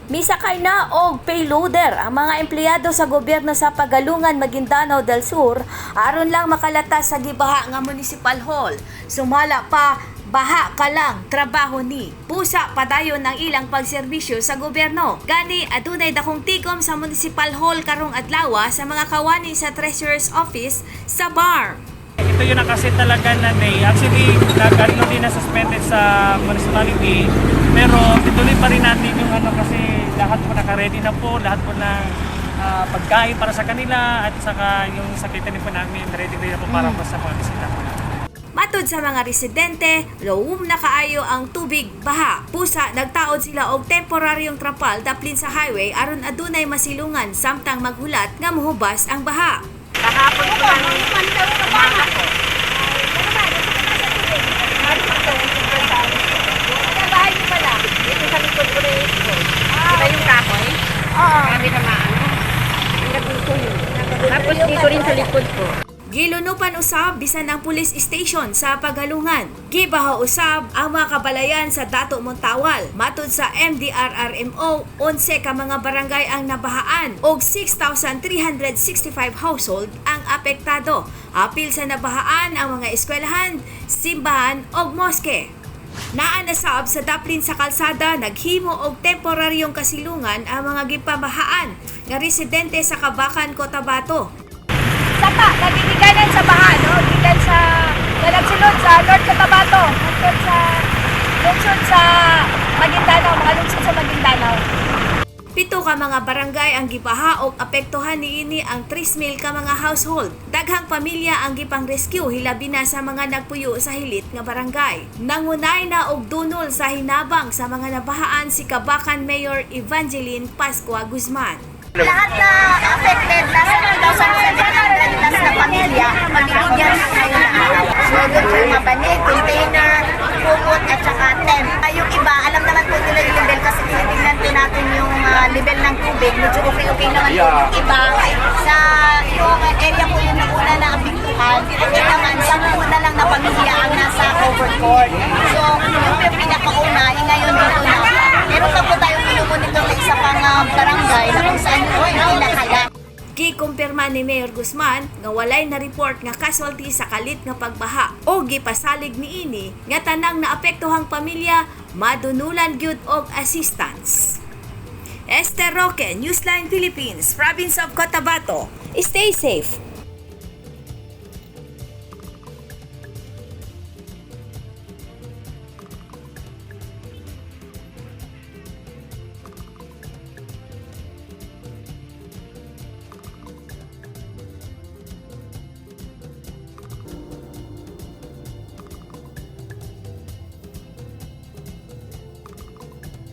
Misakay na og payloader ang mga empleyado sa gobyerno sa Pagalungan, Maguindanao del Sur aron lang makalatas sa gibaha nga municipal hall. Sumala pa, baha ka lang trabaho ni. Pusa padayon ang ilang pagserbisyo sa gobyerno. Gani adunay dakong tigom sa municipal hall karong adlaw sa mga kawani sa Treasurer's Office sa BARMM. Ito yung nakaset talaga na day. Actually, nag-ano din na suspended sa municipality. Pero ituloy pa rin natin yung ano kasi lahat po naka-ready na po, lahat po ng pagkain para sa kanila at saka yung sa catering po namin, ready ready na po para po sa mga bisita po namin. Matod sa mga residente, lawom na kaayo ang tubig baha. Pusa nagtaod sila og temporaryong trapal daplin sa highway aron adunay masilungan samtang maghulat nga muhubas ang baha. Kahapon po ng umaga po. Bahay niyo pala. Dito sa likod ko na ito. Di ba yung kahoy? Oo. Grabe na maano. Hanggang dito yun. Tapos dito rin sa likod ko. Gilunupan usab bisan ang police station sa Pagalungan. Gibaha usab ang mga kabalayan sa Dato Montawal. Matud sa MDRRMO, 11 ka mga barangay ang nabahaan og 6,365 household ang apektado. Apil sa nabahaan ang mga eskwelahan, simbahan ug moske. Naa na saab sa daplin sa kalsada naghimo og temporaryong kasilungan ang mga gipabahaan nga residente sa Kabakan, Cotabato. Sapa, nagigikanan sa baha, no? Gikan sa, na nagsulod sa North Cotabato, hangtod sa lungsod sa Maguindanao, mga lungsod sa Maguindanao. 7 ka mga barangay ang gibaha og apektuhan niini ang 3,000 ka mga household. Daghang pamilya ang gipang rescue hilabi na sa mga nagpuyo sa hilit nga barangay. Nangunay na og dunol sa hinabang sa mga nabahaan si Kabakan Mayor Evangeline Pascua Guzman. Lahat na affected, nasa 2,700 plus na pamilya, mabibigyan ng ngayon na araw. So, doon po mga banig, container, kumot, at saka tent. Yung iba, alam naman po nila yung level kasi tinitingnan po natin yung level ng tubig. Medyo okay-okay naman po yung iba. Sa yung area po yung nauna na apektuhan, hindi naman, 10 na lang na pamilya ang nasa covered court. So, yung pinakauna, eh, ngayon dito na. Meron pa po tayong minumonitor na isa pang barangay na kung saan po hindi nakala. Gikumpirma ni Mayor Guzman nga walay na report nga casualty sa kalit nga pagbaha o gipasalig niini nga tanang naapektuhang pamilya madunulan gyud og assistance. Esther Roque, Newsline Philippines, Province of Cotabato. Stay safe.